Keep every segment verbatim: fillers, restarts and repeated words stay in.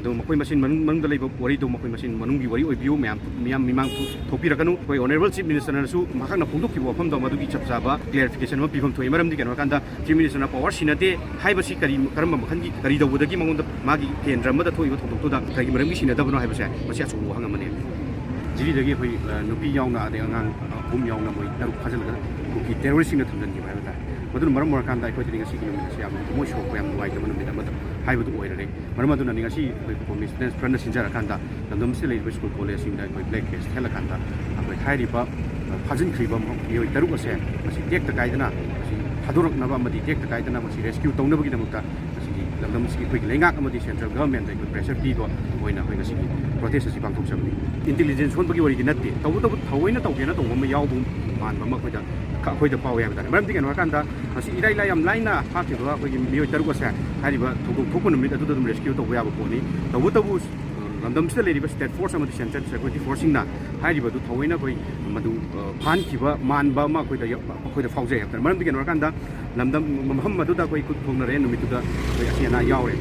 ꯑꯗꯣ ꯃꯈꯣꯏ ꯃꯁꯦꯟ ꯃꯅꯨꯡ ꯃꯅꯨꯡꯗ ꯂꯩꯕ ꯋꯥꯔꯤꯗꯣ ꯃꯈꯣꯏ ꯃꯁꯦꯟ ꯃꯅꯨꯡꯒꯤ ꯋꯥꯔꯤ ꯑꯣꯏꯕꯤꯌꯨ, ꯃꯌꯥꯝ ꯃꯤꯌꯥꯝ ꯃꯤꯃꯥꯡ ꯊꯣꯛꯄꯤꯔꯛꯀꯅꯨ꯫ ꯑꯩꯈꯣꯏ Honourable Chief Minister ꯅꯁꯨ ꯃꯍꯥꯛꯅ ꯐꯣꯡꯗꯣꯛꯈꯤꯕ ꯋꯥꯐꯝꯗꯣ ꯃꯗꯨꯒꯤ ꯆꯞ ꯆꯥꯕ clarification ꯑꯃ ꯄꯤꯐꯝ ꯊꯣꯛꯏ꯫ ꯃꯔꯝꯗꯤ ꯀꯩꯅꯣ ꯍꯥꯏꯔꯀꯥꯟꯗ Chief Minister ꯅ power ꯁꯤꯟꯅꯗꯦ ꯍꯥꯏꯕꯁꯤ ꯀꯔꯤ, ꯀꯔꯝꯕ ꯃꯈꯜꯒꯤ, ꯀꯔꯤ ꯇꯧꯕꯗꯒꯤ ꯃꯉꯣꯟꯗ ꯃꯥꯒꯤ ꯀꯦꯟꯗ꯭ꯔ ꯑꯃꯗ ꯊꯣꯛꯏꯕ ꯊꯧꯗꯣꯛꯇꯨꯗ ꯀꯔꯤ ꯃꯔꯝꯒꯤ ꯁꯤꯟꯅꯗꯕꯅꯣ ꯍꯥꯏꯕꯁꯦ ꯃꯁꯤ ꯑꯆꯧꯕ ꯋꯥꯍꯪ ꯑꯃꯅꯤ꯫ ꯖꯤꯔꯤꯗꯒꯤ ꯑꯩꯈꯣꯏ, ꯑ, ꯅꯨꯄꯤ ꯌꯥꯎꯅ ꯑꯗꯩ ꯑꯉꯥꯡ, ꯑ, ꯑꯍꯨꯝ ꯌꯥꯎꯅ ꯃꯣꯏ ꯇꯔꯨꯛ ꯐꯥꯖꯤꯜꯂꯒ ꯀꯨꯀꯤ terrorist ꯁꯤꯡꯅ ꯊꯝꯖꯤꯟꯈꯤꯕ ꯍꯥꯏꯕ ꯇꯥꯔꯦ꯫ ꯃꯗꯨꯅ ꯃꯔꯝ ꯑꯣꯏꯔꯀꯥꯟꯗ ꯑꯩꯈꯣꯏꯗꯗꯤ ꯉꯁꯤꯒꯤ ꯅꯨꯃꯤꯠ ꯑꯁꯤ ꯌꯥꯝꯅ ꯊꯃꯣꯏ ꯁꯣꯛꯄ, ꯌꯥꯝ ꯅꯨꯡꯉꯥꯏꯇꯕ ꯅꯨꯃꯤꯠ ꯑꯃꯗ ꯍꯥꯏꯕꯗꯨ ꯑꯣꯏꯔꯔꯦ꯫ ꯃꯔꯝ ꯑꯗꯨꯅꯅꯤ ꯉꯁꯤ ꯑꯩꯈꯣꯏ Commissioner ꯈꯔꯅ ꯁꯤꯟꯖꯔꯀꯥꯟꯗ ꯂꯝꯗꯝ ꯑꯁꯤꯗ ꯂꯩꯔꯤꯕ school college ꯁꯤꯡꯗ ꯑꯩꯈꯣꯏ black badge ꯊꯦꯠꯂꯀꯥꯟꯗ ꯑꯩꯈꯣꯏ ꯍꯥꯏꯔꯤꯕ, ꯑ, ꯐꯥꯖꯤꯟꯈ꯭ꯔꯤꯕ ꯃꯤꯑꯣꯏ ꯇꯔꯨꯛ ꯑꯁꯦ ꯃꯁꯤ ꯇꯦꯛꯇ ꯀꯥꯏꯗꯅ ꯃꯁꯤ ꯊꯥꯗꯣꯔꯛꯅꯕ ꯑꯃꯗꯤ ꯇꯦꯛꯇ ꯀꯥꯏꯗꯅ ꯃꯁꯤ rescue ꯇꯧꯅꯕꯒꯤꯗꯃꯛꯇ ꯉꯁꯤꯒꯤ ꯂꯝꯗꯝ ꯑꯁꯤꯒꯤ ꯑꯩꯈꯣꯏꯒꯤ ꯂꯩꯉꯥꯛ ꯑꯃꯗꯤ central government ꯗ ꯑꯩꯈꯣꯏ pressure ꯄꯤꯕ ꯑꯣꯏꯅ ꯑꯩꯈꯣꯏ ꯉꯁꯤꯒꯤ protest ꯑꯁꯤ ꯄꯥꯡꯊꯣꯛꯆꯕꯅꯤ꯫ Intelligence ꯁꯣꯟꯕꯒꯤ ꯋꯥꯔꯤꯗꯤ ꯅꯠꯇꯦ, ꯇꯧꯕꯇꯕꯨ ꯊꯑꯣꯏꯅ ꯇꯧꯒꯦꯅ ꯇꯧꯕ ꯑꯃ ꯌꯥꯎꯕ ꯃꯥꯟꯕ ꯑꯃ ꯑꯩꯈꯣꯏꯗ, ꯑꯩꯈꯣꯏꯗ ꯐꯥꯎꯋꯦ ꯍꯥꯏꯕ ꯇꯥꯔꯦ꯫ ꯃꯔꯝꯗꯤ ꯀꯩꯅꯣ ꯍꯥꯏꯔꯀꯥꯟꯗ ꯃꯁꯤ ꯏꯔꯥꯏ ꯂꯥꯏ ꯌꯥꯝ ꯂꯥꯏꯅ ꯐꯥꯈꯤꯕ ꯑꯩꯈꯣꯏꯒꯤ ꯃꯤꯑꯣꯏ ꯇꯔꯨꯛ ꯑꯁꯦ ꯍꯥꯏꯔꯤꯕ ꯊꯧꯗꯣꯛ ꯊꯣꯛꯄ ꯅꯨꯃꯤꯠ ꯑꯗꯨꯗ ꯑꯗꯨꯝ rescue ꯇꯧꯕ ꯌꯥꯕ ꯄꯣꯠꯅꯤ꯫ ꯇꯧꯕꯇꯕꯨ ꯂꯝꯗꯝꯁꯤꯗ ꯂꯩꯔꯤꯕ state force ꯑꯃꯗꯤ central security force ꯁꯤꯡꯅ ꯍꯥꯏꯔꯤꯕꯗꯨ ꯊꯑꯣꯏꯅ ꯑꯩꯈꯣꯏ ꯃꯗꯨ, ꯑ, ꯐꯥꯍꯟꯈꯤꯕ ꯃꯥꯟꯕ ꯑꯃ ꯑꯩꯈꯣꯏꯗ ꯌ-, ꯑꯩꯈꯣꯏꯗ ꯐꯥꯎꯖꯩ ꯍꯥꯏꯕ ꯇꯥꯔꯦ꯫ ꯃꯔꯝꯗꯤ ꯀꯩꯅꯣ ꯍꯥꯏꯔꯀꯥꯟꯗ ꯂꯝꯗꯝ ꯃꯐꯝ ꯑꯗꯨꯗ ꯑꯩꯈꯣꯏ ꯈꯨꯠ ꯊꯣꯛꯅꯔꯦ, ꯅꯨꯃꯤꯠꯇꯨꯗ ꯑꯩꯈꯣꯏ ꯑꯁꯤ ꯑꯅꯥ ꯌꯥꯎꯔꯦ꯫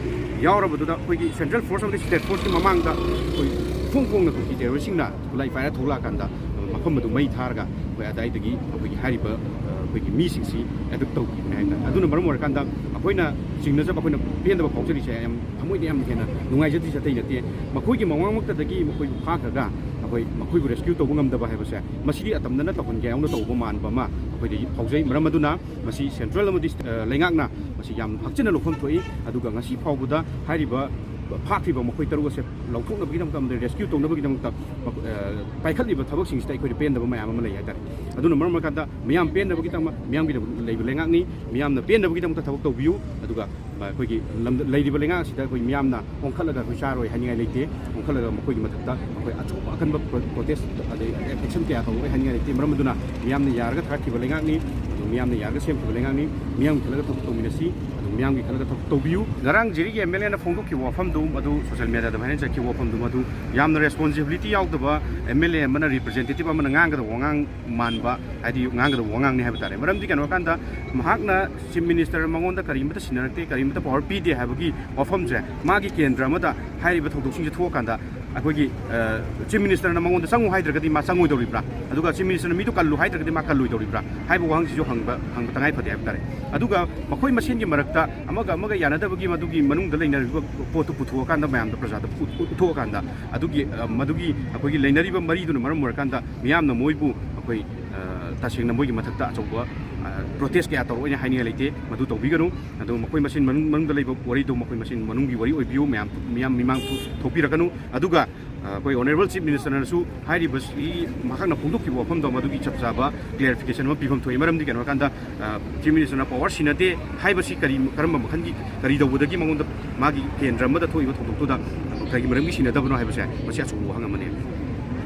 ꯌꯥꯎꯔꯕꯗꯨꯗ ꯑꯩꯈꯣꯏꯒꯤ central force ꯑꯃꯗꯤ state force ꯀꯤ ꯃꯃꯥꯡꯗ ꯑꯩꯈꯣꯏ ꯐꯣꯡ ꯐꯣꯡꯅ ꯀꯨꯀꯤ terrorist ꯁꯤꯡꯅ ꯈꯨꯠꯂꯥꯏ ꯄꯥꯏꯔ ꯊꯣꯛꯂꯛꯑꯀꯥꯟꯗ ꯃꯐꯝ ꯑꯗꯨ ꯃꯩ ꯊꯥꯔꯒ ꯑꯩꯈꯣꯏ ꯑꯗꯥꯏꯗꯒꯤ ꯑꯩꯈꯣꯏꯒꯤ ꯍꯥꯏꯔꯤꯕ, ꯑ, ꯑꯩꯈꯣꯏꯒꯤ ꯃꯤꯁꯤꯡꯁꯤ evacuate ꯇꯧꯈꯤꯕꯅꯦ ꯍꯥꯏꯇꯥꯔꯦ꯫ ꯑꯗꯨꯅ ꯃꯔꯝ ꯑꯣꯏꯔꯀꯥꯟꯗ ꯑꯩꯈꯣꯏꯅ ꯆꯤꯡꯅꯖꯕ, ꯑꯩꯈꯣꯏꯅ ꯄꯦꯟꯗꯕ ꯐꯥꯎꯖꯔꯤꯁꯦ, ꯌꯥꯝ ꯊꯃꯣꯏꯗ ꯌꯥꯝ ꯍꯦꯟꯅ ꯅꯨꯡꯉꯥꯏꯖꯗ꯭ꯔꯤꯁꯦ ꯑꯇꯩ ꯅꯠꯇꯦ꯫ ꯃꯈꯣꯏꯒꯤ ꯃꯃꯥꯡꯃꯛꯇꯗꯒꯤ ꯃꯈꯣꯏꯕꯨ ꯐꯥꯈ꯭ꯔꯒ ꯑꯩꯈꯣꯏ ꯃꯈꯣꯏꯕꯨ rescue ꯇꯧꯕ ꯉꯝꯗꯕ ꯍꯥꯏꯕꯁꯦ ꯃꯁꯤꯗꯤ ꯑꯇꯝꯅꯅ ꯇꯧꯍꯟꯒꯦ ꯌꯥꯎꯅ ꯇꯧꯕ ꯃꯥꯟꯕ ꯑꯃ ꯑꯩꯈꯣꯏꯗ ꯐꯥꯎꯖꯩ꯫ ꯃꯔꯝ ꯑꯗꯨꯅ ꯃꯁꯤ central ꯑꯃꯗꯤ, ꯑ, ꯂꯩꯉꯥꯛꯅ ꯃꯁꯤ ꯌꯥꯝ ꯍꯛꯆꯤꯟꯅ ꯂꯧꯐꯝ ꯊꯣꯛꯏ꯫ ꯑꯗꯨꯒ ꯉꯁꯤ ꯐꯥꯎꯕꯗ ꯍꯥꯏꯔꯤꯕ ꯐꯥꯈ꯭ꯔꯤꯕ ꯃꯈꯣꯏ ꯇꯔꯨꯛ ꯑꯁꯦ ꯂꯧꯊꯣꯛꯅꯕꯒꯤꯗꯃꯛꯇ ꯑꯃꯗꯤ rescue ꯇꯧꯅꯕꯒꯤꯗꯃꯛꯇ ꯃꯈꯣ-, ꯑ, ꯄꯥꯏꯈꯠꯂꯤꯕ ꯊꯕꯛꯁꯤꯡꯁꯤꯗ ꯑꯩꯈꯣꯏꯅ ꯄꯦꯟꯗꯕ ꯃꯌꯥꯝ ꯑꯃ ꯂꯩ ꯍꯥꯏꯇꯥꯔꯦ꯫ ꯑꯗꯨꯅ ꯃꯔꯝ ꯑꯣꯏꯔꯀꯥꯟꯗ ꯃꯤꯌꯥꯝ ꯄꯦꯟꯅꯕꯒꯤꯗꯃꯛ, ꯃꯤꯌꯥꯝꯒꯤꯗꯃꯛ ꯂꯩꯕ ꯂꯩꯉꯥꯛꯅꯤ, ꯃꯤꯌꯥꯝꯅ ꯄꯦꯟꯅꯕꯒꯤꯗꯃꯛꯇ ꯊꯕꯛ ꯇꯧꯕꯤꯌꯨ꯫ ꯑꯗꯨꯒ ꯑꯩꯈꯣꯏꯒꯤ ꯂꯝꯗ ꯂꯩꯔꯤꯕ ꯂꯩꯉꯥꯛ ꯑꯁꯤꯗ ꯑꯩꯈꯣꯏ ꯃꯤꯌꯥꯝꯅ ꯑꯣꯟꯈꯠꯂꯒ ꯑꯩꯈꯣꯏ ꯆꯥꯔꯣꯏ ꯍꯥꯏꯅꯤꯡꯉꯥꯏ ꯂꯩꯇꯦ꯫ ꯑꯣꯟꯈꯠꯂꯒ ꯃꯈꯣꯏꯒꯤ ꯃꯊꯛꯇ ꯑꯩꯈꯣꯏ ꯑꯆꯧꯕ ꯑꯀꯟꯕ pro-, protest ꯑꯗꯩ action ꯀꯌꯥ ꯇꯧꯔꯣꯏ ꯍꯥꯏꯅꯤꯡꯉꯥꯏ ꯂꯩꯇꯦ꯫ ꯃꯔꯝ ꯑꯗꯨꯅ ꯃꯤꯌꯥꯝꯅ ꯌꯥꯔꯒ ꯊꯥꯒꯠꯈꯤꯕ ꯂꯩꯉꯥꯛꯅꯤ, ꯑꯗꯨ ꯃꯤꯌꯥꯝꯅ ꯌꯥꯔꯒ ꯁꯦꯝꯈꯤꯕ ꯂꯩꯉꯥꯛꯅꯤ꯫ ꯃꯤꯌꯥꯝꯒꯤ ꯈꯜꯂꯒ ꯊꯕꯛ ꯇꯧꯃꯤꯟꯅꯁꯤ, ꯑꯗꯨ ꯃꯤꯌꯥꯝꯒꯤ ꯈꯜꯂꯒ ꯊꯕꯛ ꯇꯧꯕꯤꯌꯨ꯫ ꯉꯔꯥꯡ ꯖꯤꯔꯤꯒꯤ MLA ꯅ ꯐꯣꯡꯗꯣꯛꯈꯤꯕ ꯋꯥꯐꯝꯗꯨ, ꯃꯗꯨ social media ꯗ viral ꯆꯠꯈꯤꯕ ꯋꯥꯐꯝꯗꯨ, ꯃꯗꯨ ꯌꯥꯝꯅ responsibility ꯌꯥꯎꯗꯕ, MLA ꯑꯃꯅ, representative ꯑꯃꯅ ꯉꯥꯡꯒꯗꯕ ꯋꯥꯉꯥꯡ ꯃꯥꯟꯕ, ꯍꯥꯏꯗꯤ ꯉꯥꯡꯒꯗꯕ ꯋꯥꯉꯥꯡꯅꯤ ꯍꯥꯏꯕ ꯇꯥꯔꯦ꯫ ꯃꯔꯝꯗꯤ ꯀꯩꯅꯣ ꯍꯥꯏꯀꯥꯟꯗ ꯃꯍꯥꯛꯅ Chief Minister ꯃꯉꯣꯟꯗ ꯀꯔꯤꯃꯇ ꯁꯤꯟꯅꯔꯛꯇꯦ, ꯀꯔꯤꯃꯇ power ꯄꯤꯗꯦ ꯍꯥꯏꯕꯒꯤ ꯋꯥꯐꯝꯁꯦ ꯃꯥꯒꯤ ꯀꯦꯟꯗ꯭ꯔ ꯑꯃꯗ ꯍꯥꯏꯔꯤꯕ ꯊꯧꯗꯣꯛꯁꯤꯡꯁꯦ ꯊꯣꯛꯑꯀꯥꯟꯗ ꯑꯩꯈꯣꯏꯒꯤ ꯆꯤꯐ ꯃꯤꯅꯤꯁꯇꯔꯅ ꯃꯉꯣꯟꯗ ꯆꯪꯉꯨ ꯍꯥꯏꯗ꯭ꯔꯒꯗꯤ ꯃꯥ ꯆꯪꯉꯣꯏꯗꯧꯔꯤꯕ꯭ꯔꯥ, ꯑꯗꯨꯒ ꯆꯤꯐ ꯃꯤꯅꯤꯁꯇꯔꯅ ꯃꯤꯗꯨ ꯀꯜꯂꯨ ꯍꯥꯏꯗ꯭ꯔꯒꯗꯤ ꯃꯥ ꯀꯜꯂꯣꯏꯗꯧꯔꯤꯕ꯭ꯔꯥ ꯍꯥꯏꯕ ꯋꯥꯍꯪꯁꯤꯁꯨ ꯍꯪꯕ ꯍꯪꯕ ꯇꯉꯥꯏ ꯐꯗꯦ ꯍꯥꯏꯕ ꯇꯥꯔꯦ꯫ ꯑꯗꯨꯒ ꯃꯈꯣꯏ ꯃꯁꯦꯟꯒꯤ ꯃꯔꯛꯇ ꯑꯃꯒ ꯑꯃꯒ ꯌꯥꯅꯗꯕꯒꯤ ꯃꯗꯨꯒꯤ ꯃꯅꯨꯡꯗ ꯂꯩꯅꯔꯤꯕ ꯄꯣꯠꯇꯨ ꯄꯨꯊꯣꯛꯑꯀꯥꯟꯗ, ꯃꯌꯥꯝꯗ, ꯄ꯭ꯔꯖꯥꯗ ꯎꯠꯊꯣꯛꯑꯀꯥꯟꯗ, ꯑꯗꯨꯒꯤ ꯃꯗꯨꯒꯤ ꯑꯩꯈꯣꯏꯒꯤ ꯂꯩꯅꯔꯤꯕ ꯃꯔꯤꯗꯨꯅ ꯃꯔꯝ ꯑꯣꯏꯔꯀꯥꯟꯗ ꯃꯤꯌꯥꯝꯅ ꯃꯣꯏꯕꯨ ꯑꯩꯈꯣꯏ ꯇꯁꯦꯡꯅ ꯃꯣꯏꯒꯤ ꯃꯊꯛꯇ ꯑꯆꯧꯕ ꯄ꯭ꯔꯣꯇꯦꯁ ꯀꯌꯥ ꯇꯧꯔꯛꯑꯣꯏꯅ ꯍꯥꯏꯅꯤꯡꯉꯥꯏ ꯂꯩꯇꯦ꯫ ꯃꯗꯨ ꯇꯧꯕꯤꯒꯅꯨ꯫ ꯑꯗꯨ ꯃꯈꯣꯏ ꯃꯁꯦꯟ ꯃꯅꯨꯡ ꯃꯅꯨꯡꯗ ꯂꯩꯕ ꯋꯥꯔꯤꯗꯣ ꯃꯈꯣꯏ ꯃꯁꯦꯟ ꯃꯅꯨꯡꯒꯤ ꯋꯥꯔꯤ ꯑꯣꯏꯕꯤꯌꯨ꯫ ꯃꯌꯥꯝ ꯃꯤꯌꯥꯝ ꯃꯤꯃꯥꯡ ꯊꯣꯛꯄꯤꯔꯛꯀꯅꯨ꯫ ꯑꯗꯨꯒ ꯑꯩꯈꯣꯏ ꯑꯣꯅꯔꯦꯕꯜ ꯆꯤꯐ ꯃꯤꯅꯤꯁꯇꯔꯅꯁꯨ ꯍꯥꯏꯔꯤꯕꯁꯤ ꯃꯍꯥꯛꯅ ꯐꯣꯡꯗꯣꯛꯈꯤꯕ ꯋꯥꯐꯝꯗꯣ ꯃꯗꯨꯒꯤ ꯆꯞ ꯆꯥꯕ ꯀ꯭ꯂꯦꯔꯤꯐꯤꯀꯦꯁꯟ ꯑꯃ ꯄꯤꯐꯝ ꯊꯣꯛꯏ꯫ ꯃꯔꯝꯗꯤ ꯀꯩꯅꯣ ꯍꯥꯏꯀꯥꯟꯗ ꯆꯤꯐ ꯃꯤꯅꯤꯁꯇꯔꯅ ꯄꯋꯥꯔ ꯁꯤꯟꯅꯗꯦ ꯍꯥꯏꯕꯁꯤ ꯀꯔꯤ, ꯀꯔꯝꯕ ꯃꯈꯜꯒꯤ, ꯀꯔꯤ ꯇꯧꯕꯗꯒꯤ ꯃꯉꯣꯟꯗ ꯃꯥꯒꯤ ꯀꯦꯟꯗ꯭ꯔ ꯑꯃꯗ ꯊꯣꯛꯏꯕ ꯊꯧꯗꯣꯛꯇꯨꯗ ꯀꯔꯤꯒꯤ ꯃꯔꯝꯒꯤ ꯁꯤꯟꯅꯗꯕꯅꯣ ꯍꯥꯏꯕꯁꯦ ꯃꯁꯤ ꯑꯆꯧꯕ ꯋꯥꯍꯪ ꯑꯃꯅꯤ꯫